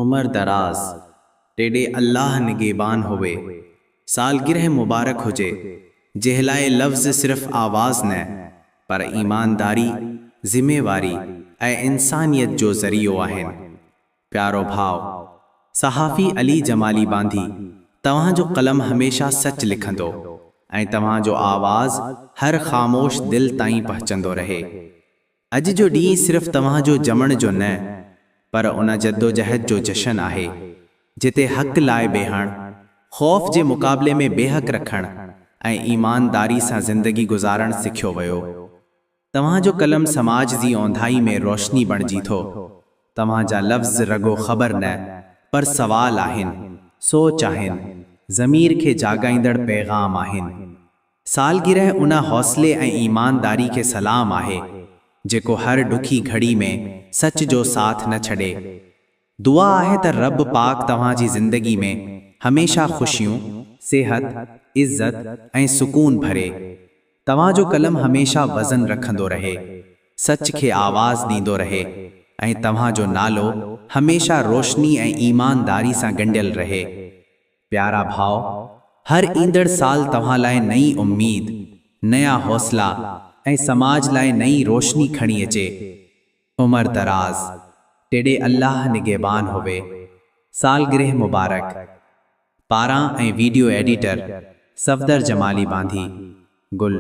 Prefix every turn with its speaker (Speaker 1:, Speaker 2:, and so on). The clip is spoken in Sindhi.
Speaker 1: عمر دراز، ٽيڏي الله نگهبان هوي. سالگرهه مبارڪ هجي، جنهن لاء لفظ صرف آواز نه، پر ايمانداري، ذميواري ۽ انسانيت جو ذريعو آهن. پيارو ڀاء، صحافي علي جمالي ٻانڌي، توهان جو قلم هميشه سچ لکندو ۽ توهان جو آواز هر خاموش دل تائين پهچندو رهي. اڄ جو ڏينهن صرف توهان جو ڄمڻ جو نه پر ان جدوجهد جو جشن آهي، جتي حق لاء بيهڻ، خوف جي مقابلي ۾ بيهڪ رکڻ ۽ ايمانداري سان زندگي گذارڻ سکيو ويو. توهان جو قلم سماج جي اونداهي ۾ روشني بڻجي ٿو. توهان جا لفظ رڳو خبر نه پر سوال آهن، سوچ آهن، ضمير کي جاڳائيندڙ پيغام آهن. سالگرهه ان حوصلي ۽ ايمانداري کي سلام آهي، جيڪو هر ڏکي گهڙي ۾ سچ جو ساٿ نه ڇڏي. دعا آهي ته رب پاڪ توهان جي زندگي ۾ هميشه خوشيون، صحت، عزت ۽ سڪون ڀري. توهان جو قلم هميشه وزن رکندو رهي، سچ کي آواز ڏيندو رهي ۽ توهان جو نالو هميشه روشني ۽ ايمانداري سان ڳنڍيل رهي. پيارا ڀاء، هر ايندڙ سال توهان لاء نئين اميد، نيا حوصلا ۽ سماج لاء نئين روشني کڻي اچي. عمر دراز، ٽيڏي الله نگهبان هوي. سالگرهه مبارڪ. پاران ۽ ويڊيو ايڊيٽر صفدر جمالي ٻانڌي. گل.